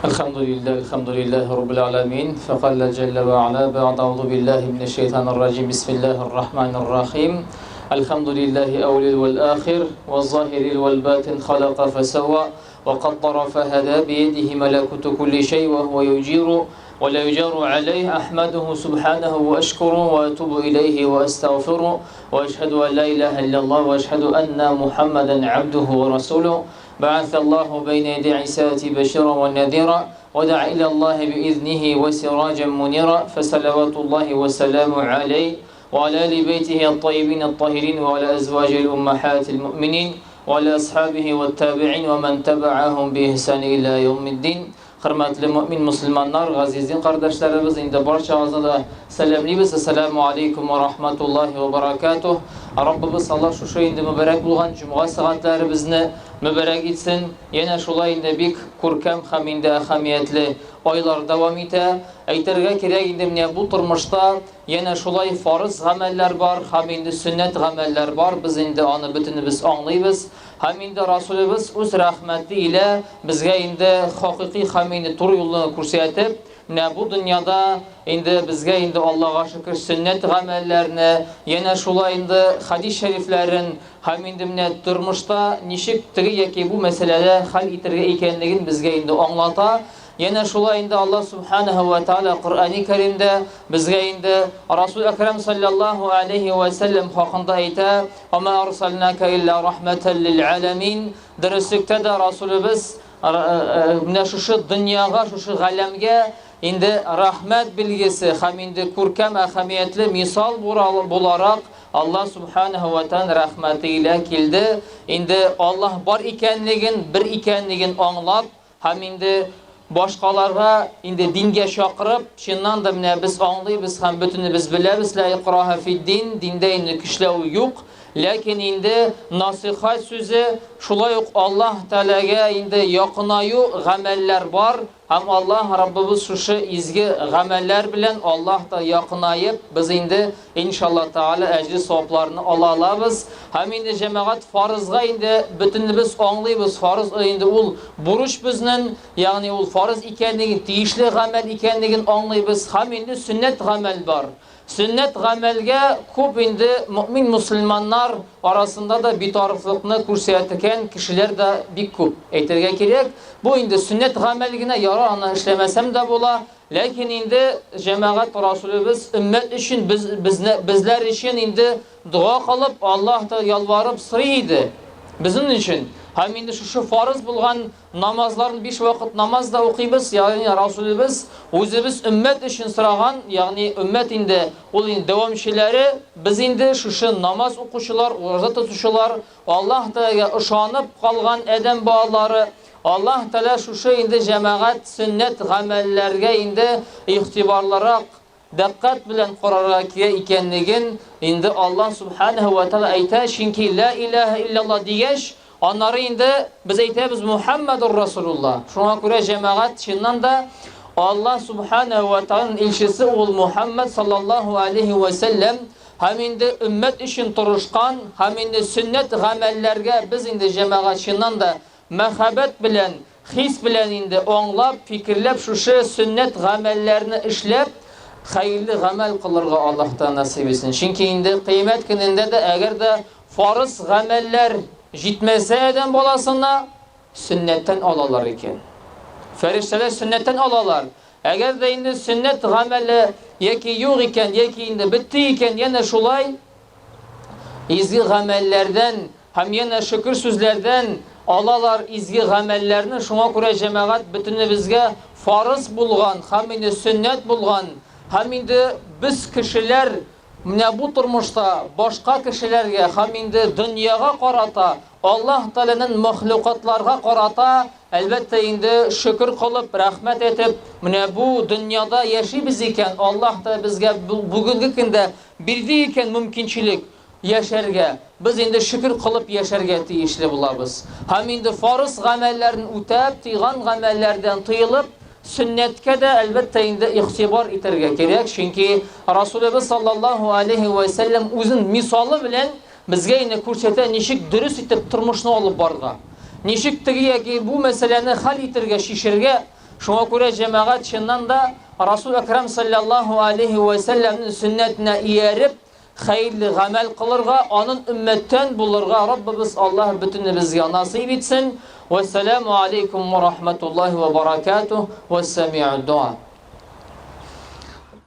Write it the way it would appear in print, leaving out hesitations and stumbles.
الحمد لله الحمد لله رب العالمين فقال جل وعلا بعد أعوذ بالله من الشيطان الرجيم بسم الله الرحمن الرحيم الحمد لله أول والآخر والظاهر والباطن خلق فسوى وقدر فهدى بيده ملكوت كل شيء وهو يجير ولا يجار عليه أحمده سبحانه وأشكره وأتوب إليه وأستغفره وأشهد أن لا إله إلا الله وأشهد أن محمدا عبده ورسوله بعث الله بين يدي عيسى بشيرا ونذيرا ودعا إلى الله بإذنه وسراجا منيرا فصلوات الله وسلامه عليه وعلى آل بيته الطيبين الطاهرين وعلى أزواجه الأمهات المؤمنين وعلى أصحابه والتابعين ومن تبعهم بإحسان إلى يوم الدين Хөрмәтле мөэмин мөселманнар, газиз дин кардәшләребез, инде барчагызны да сәламлибез. Ассаламу алейкум ва рахматуллахи ва баракатух. Раббыбыз Аллаһ шушы инде мөбарәк булган җомга сәгатьләребезне мөбарәк итсен. Янә шулай инде бик күркәм һәм инде әһәмиятле айлар дәвам итә. Әйтергә кирәк инде менә бу тормышта янә шулай фарыз гамәлләр бар һәм инде сөннәт гамәлләр бар. Без инде аны бөтенебез аңлыйбыз. Һәм инде Расулебез үз рәхмәте илә безгә инде хакыйкый һәм инде туры юлны күрсәтеп, менә бу дөньяда инде безгә инде Аллага шөкер сөннәт гамәлләрне, янә шулай инде хәдис шәрифләрен һәм инде менә тормышта ничек теге яки бу мәсьәләдә хәл итәргә икәнлеген безгә инде аңлата. Янә шулай инде Аллаһ субханаһу ва тааля Коръәни Кәримдә безгә инде Расул Әкрәм саллаллаһу алейхи ва сәлләм хакында әйтә, "Ва ма арсалнака илля рахматан лил аламин". Дөреслектә дә Расулыбыз менә шушы дөньяга, шушы галәмгә инде рәхмәт билгесе һәм инде күркәм әһәмиятле мисал буларак Аллаһ субханаһу ва тааля рәхмәте илә килде. Инде Аллаһ бар икәнлеген, бер икәнлеген аңлап, Һәм инде башкаларга инде дингә чакырып, чыннан да менә без аңлыйбыз һәм бөтенебез беләбез, ла икраһа фид-дин, диндә инде көчләү юк, ләкин инде насыйхат сүзе, шулай ук Аллаһ Тәгаләгә инде якынаю гамәлләр бар, һәм Аллаһ Раббыбыз шушы изге гамәлләр белән Аллаһ та якынаеп, без инде Иншалла Тәгалә әҗер савапларны ала алабыз. Һәм инде җәмәгать фарызга инде бөтенебез аңлыйбыз, фарыз инде ул бурыч безнең, ягъни ул фарыз икәнлеген, тиешле гамәл икәнлеген аңлыйбыз. Һәм инде сөннәт гамәл бар. Сөннәт гамәлгә күп инде мөэмин мөселманнар арасында да битарафлыкны күрсәткән кешеләр дә бик күп. Әйтергә кирәк, бу инде сөннәт гамәл генә, ярар, аны эшләмәсәм дә була. Ләкин инде җәмәгать Расулебез өммәт өчен, без, безне, безләр өчен инде дога кылып, Аллаһ та ялварып сорый иде. Безнең өчен. Һәм инде шушы фарыз булган намазларны биш вакыт намаз да укыйбыз, ягъни Расулебез үзебез өммәт өчен сораган, ягъни өммәт инде ул инде дәвамчылары, без инде шушы намаз укучылар, ураза тотучылар, Аллаһ Тәгаләгә ышанып калган адәм балалары, Аллаһ Тәгалә шушы инде җәмәгать сөннәт гамәлләргә инде игътибарлырак, дикъкать белән карарга кирәк икәнлеген инде Аллаһ Субханаһу ва Тәгалә әйтә, чөнки ла илаһа илляллаһ дигәч, аннары инде без әйтәбез Мухаммадур Расулуллаһ. Шуңа күрә җәмәгать чыннан да Аллаһ Субханаһу ва Тәгаләнең илчесе ул Мухаммад саллаллаһу алейхи ва сәлләм Һәм инде өммәт өчен тырышкан, һәм инде сөннәт гамәлләргә без инде җәмәгать чыннан да мәхәббәт белән, хис белән инде аңлап, фикерләп шушы сөннәт гамәлләрне эшләп, хәерле гамәл кылырга Аллаһ Тәгалә насыйп итсен. Чөнки инде кыямәт көнендә дә әгәр дә фарыз гамәлләр җитмәсә адәм баласына, сөннәттән алалар икән. Фәрештәләр сөннәттән алалар. Әгәр дә инде сөннәт гамәле яки юк икән, яки инде бетте икән, янә шулай изге гамәлләрдән һәм янә шөкер сүзләрдән алалар изге гамәлләрне. Шуңа күрә җәмәгать бөтенебезгә фарыз булган һәм инде сөннәт булган һәм инде без кешеләр менә бу тормышта башка кешеләргә һәм инде дөньяга карата Аллаһ Тәгаләнең мәхлукатларга карата, әлбәттә инде, шөкер кылып, рәхмәт әйтеп, менә бу дөньяда яшибез икән, Аллаһ Тәгалә безгә бүгенге көндә бирде икән мөмкинчелек яшәргә, без инде шөкер кылып яшәргә тиешле булабыз. Һәм инде фарыз гамәлләрен үтәп, тыйган гамәлләрдән тыелып, сөннәткә дә, әлбәттә инде, игътибар итәргә кирәк, чөнки Расулебез саллаллаһу алейһи вә сәлләм үзен мисалы белән Безгә инде күрсәтә, ничек дөрес итеп тормышны алып барырга, ничек теге яки бу мәсьәләне хәл итергә, чишергә. Шуңа күрә җәмәгать чыннан да Расул Әкрам саллаллаһу алейхи ва сәлләмнең сөннәтенә ияреп, хәерле гамәл кылырга, анын өммәттән булырга Раббыбыз Аллаһ бөтенебезгә насыйп итсен. Вәссәламу алейкум ва рахматуллаһи ва баракатуһ. Вәссәми'уд дуа.